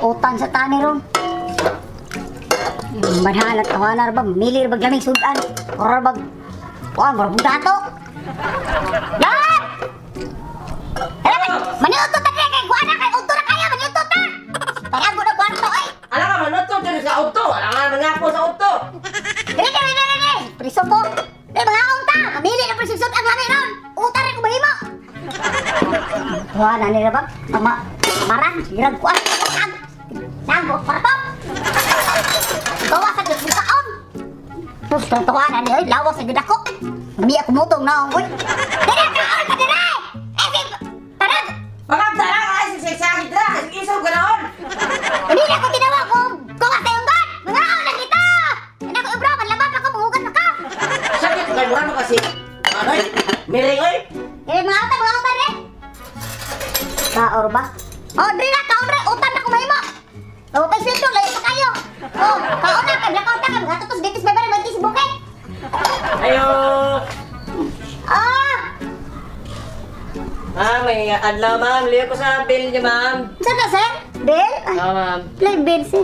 Utan sa tani ron. Manhalat tawanar ba? Milir bag lamig sudan. Horror bag. Kuan, murag dato. Lap! Hala, maniuto ta kay kuan na kay udto na kaya maniuto ta. Pagago na kwarto ay. Ala ka manuto dyan sa auto. Ala ka mangapo sa auto. Dili dili dili dili. Priso po. Dili mga unta. Mamili na priso ang lamig ron. Utan ra ko mahimo. Kuan na nila ba? Mama, marang hirag kuan. Ang Nanggo kwarto. Gawa sa gyud kaon. Tus tatawanan ni oy, lawas sa gyud ako. Mami ako mutong na oy. Dili kaon ka dili. Eh, tarag. Pagkabda lang ay sigsagit na. Isaw ka naon. Hindi na ako tinawag kung gawa sa iyong god. Mga na kita. Ano ko ibro, manlaba pa ko, mangugat pa ka. Sakit kay mura mo kasi. Ano ay? Miring oy. Eh, mga utan eh. Kaor ba? Oh, dili na, kaon re, utan na kumahimo. Oh, kay sweldo, layo pa kayo. Oh, kaon na, kay blackout na, kay mga tutos, ditis, may baril, may bukay. Ayo. Ah, Ma'am, may adlaw ma'am. Liyo ko sa bill niya ma'am. saan na, sir? Bill? Ay, Oo ma'am. play bill, sir.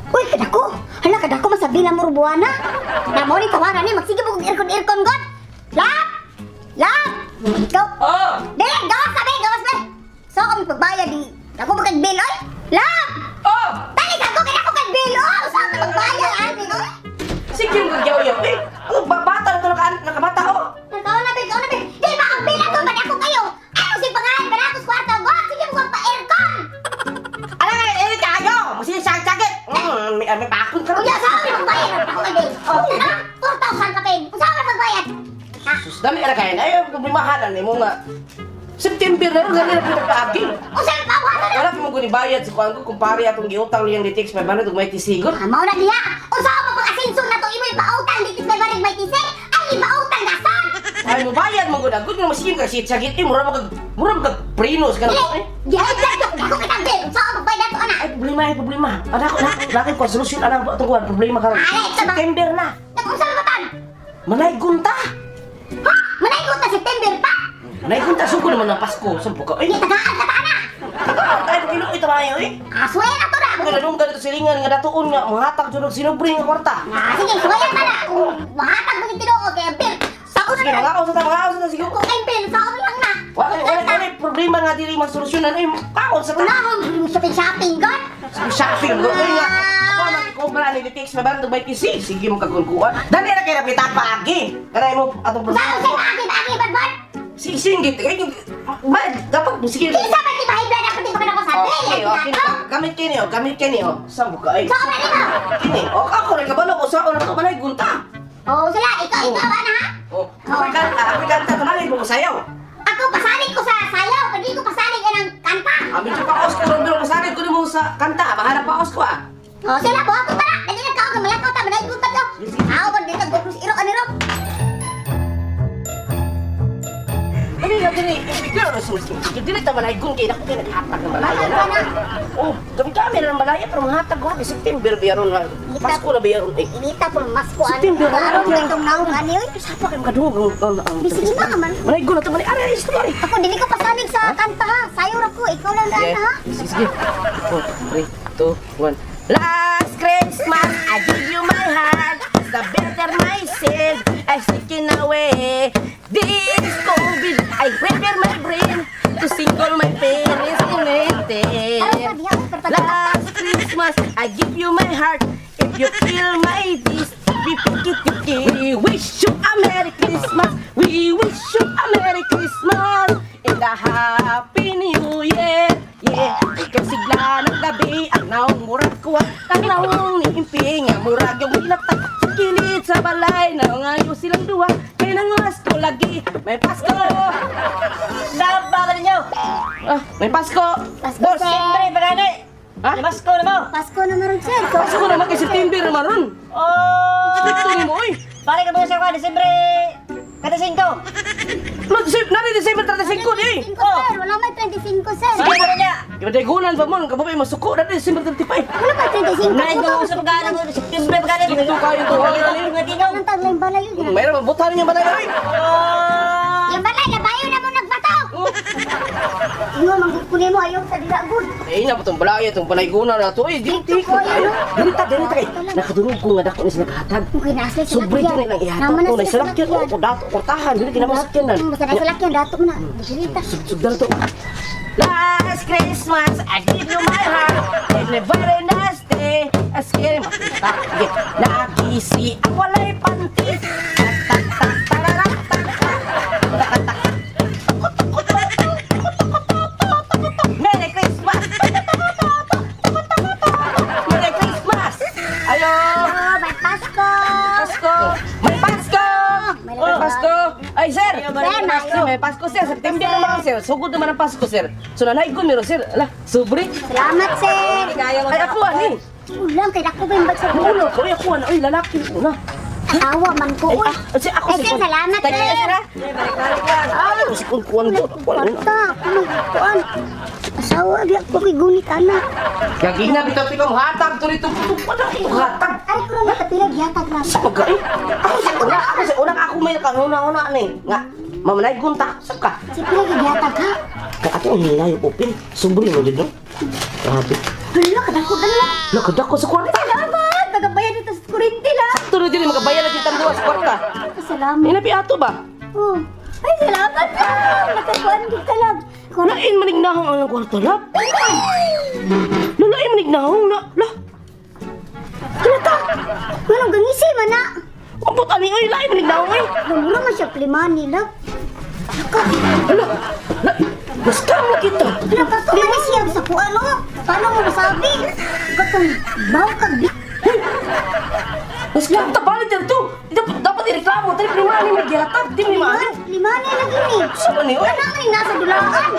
Uy, kadako. Hala, kadako, masabi na mo rubuana. Na mo ni tawaran ni, magsige mo kong aircon-aircon, god. Lap! Lap! Go! Oh! Dili, gawas na, be, gawas be. So, kung pagbayad, di, ako ba kag bill, oy? Lap! Oh! Dali sa ko, kaya ako kag bill, oh! Saan ka magbayad, ani, oy? Sige mo kagyaw-yaw eh. Ano ba bata na to nakabata oh. Nagkaon na, be, kaon na, be. Di ba, ang bill ako, man ako kayo. Ano si pangalan, ba ako sa kwarto, god? Sige mo kong pa-aircon. Ala ka eh kayo. Masisag-sagit. May pakon ka. Kuya, saan ka magbayad? Ako kag bill. Oh, ano? 4,000 ka, pin. Saan ka magbayad? Ha? Sus, dali ra kayo. Ay, problemahanan nimo nga. September na ron, dali ra pinagkaagi. O, saan pa, wala na. Wala pa mo gunibayad sa kuan ko kumpare atong giutang niyang litix 500 ug may tisigor. Ah, mao na diha. Unsa mo pag-asinso na to imoy pautang dito sa barig may tisi? Ay, ipautang dasan. Ay mo bayad mo gud gud nga masigim ka shit sagit eh mura magag prinos ka na Dili, eh. gihaid lang ko. Ako kitang bill. Unsa mo magbayad nato ana? Ay problema ay problema. Ana ko na bakit ko solusyon ana atong kuan problema karon. Ay, ito ba? September na. Nag-unsa man tan? Manay gunta. Ha? Manay ko ta September pa. Manay gunta suko naman ang Pasko sampo ka. Ay Di tagaan ka ta ana. tagaan tayo kilo ito tayo eh. Ah, suway na to na. Kung ganun ganito silingan nga datuon nga manghatag jud og sinobre nga kwarta. Ah, sige, suwayan ta na. Kung mahatag mo yung tinuod kay ang bill. Sa una Sige na. mga sa ta mga sa sige. Kung kay bill, sa una lang na. Wala wala wala problema nga dili masolusyonan ay kaon sa ta. Unahon shopping shopping god. Shopping ko ay nga. Ako man ko pala ni Tix mabarang tug PC. Sige mo kagulguan. Dali ra kay rapita paagi. Kanay mo atong Unsa problema. unsay maagi maagi bad? Sige singgit kay ba dapat sige. Kinsa man di bahibla na pati ko sa bill. Okay, okay. Gamit kini oh, gamit kini oh. Sambo ka ay. Sa una nimo. Kini, oh ako rin kabalo ko sa ako na to balay gunta. Oh, sila ikaw ikaw ana ha. Oh, ako kanta tumalay mo sayaw. Ako pasalig ko sa sayaw, pwede ko pasalig anang kanta. Abi jud paos ko ron pero pasalig ko nimo sa kanta, bahala paos ko ah. Oh, sila buhat ko tara. Dali na kao malakaw ta manay ko ta. Aw ba dito go iro ani ro. Dali na dili, ibigay ro sulti. Dili ta balay gun kay nako kay naghatag ng balaya. Mahal ka na. Oh, kami na ng balaya pero manghatag ko September biyaron na. Pasko na biyaron eh. Inita po masko ani. September na Aron itong naong ani oy. Sapa kay makadungog ang Bisig na man. Manay gun na to manay ari story. Ako dili ko pasalig sa kanta ha. Sayaw ra ko, ikaw lang daan ha. Sige, sige. 4, 3, 2, 1. Last Christmas, I give you my heart. It's the better myself, I taken away. This COVID, I prepare my brain to single my parents in Aron pa diha oy perpag. Last Christmas, I give you my heart. If you kill my this, we picky picky. Wish you a Merry Christmas. We wish you a Merry Christmas and a Happy New Year. Yeah, ikaw sigla ng gabi, ang naong murag kuha, ang naong niimpi nga murag yung ilatag sa kilid sa balay, naungayo silang duha, kay nangas ko lagi, may Pasko! Saan ba ninyo? Ah, may Pasko! Pasko, Boss! sir. Siyempre, pagani! Ha? Pasko na mo! Pasko na maron sir. So, Pasko naman kay September naman ron. Oh! Ito mo, oy! Balik ka muna sa kwa, Disyembre 35! No, nari December 35 di! 25 sir, wala may 25 sir. Sige mo na niya! Di ba dagunan pa mo, kababay masuko na December 35. Wala pa 35. Nai ko sa pagani mo, Septembre pagani! Ito kayo to, ay, ay. Mga tingog! Anong tagla yung balay yun? Mayroon mabutan niya balay, oy! Oh! Yung balay, labayo na mo nagbato. Oh. Ingon man gud ko nimo ayaw sa dira gud. Eh, na itong balaya, itong panayguna na to. Eh, di Dito ko, ayun, no? Dito, dito kay. Nakadungog ko nga dako ni sa nakahatag. Kung kinasli sa Sobre lakyan. din lang ihatag Naman na ko. sila sa Salakyan, lakyan. o dato, kortahan. Dili kinama sakyanan. Basta na sa lakyan, dato mo na. Dito. Sugdal to. Last Christmas, I give you my heart. And the very next day, I scare my Nakisi ang walay panty. Tak, tak, tak, tararak, tak, tak, tak, tak. Merry Christmas! Merry Christmas! Ayo! Oh, may Pasko! Pasko! May Pasko! May Oh, Pasko! Ay, sir! Sir, mayo. Sir, may Pasko, sir. September naman, sir. Sugod naman ang Pasko, sir. So, nanay ko meron, sir. Ala, sobre. Salamat, sir! Ay, ako, ani. Ulang, kay dako ba yung bag sa Ulo ko, ay, ako, ani. Ay, lalaki. Una. Asawa man ko, Ay, uy. ah, sir, ako, Ay, sir, salamat, Thank you, sir. sir. Ah. Ay, si kun kuan ko. Kuan una. Kwarta, ako nang kuan. Asawa, di ako kay gunit, anak. Gagina, bitaw ikaw, hatag. Tuloy itong puto. Wala ko hatag. Ay, ko lang nakapila, gihatag na. Sa pagka, eh. Ako sa una, ako sa una, ako may kanuna-una, ni. Nga, mamanay gunta. Sab ka. Si pila gihatag, ha? Kaya ato ang hinayo, open. Sobre mo dito. Grabe. Hala, kadako na. Nakadako sa kwarta. Salamat! Nagabayad dito sa kurente lang. Sakto na din, makabayad na kitang duwa sa kwarta. Salamat. Inapi ato ba? Oh. Ay, salamat lang! Nakakuan gid ka lang. Kuan. Lain manig nahong ang kwarta, lap. Lalain manig nahong na, la. Kinata! Manong gangisi man na. Ambot ani oy, lain manig nahong oy. Namura man siya plimani lang. Naka, Ala, la, naskam na kita. nakakuha na siya sa kuan no? Paano mo masabi? Katong baw kag Naskam ta balik dito. Dapat dapat ireklamo tali limani may gihatag, di mo maayo. limani lagi ni. Sa man ni oy. Ano ni nasa dulaan?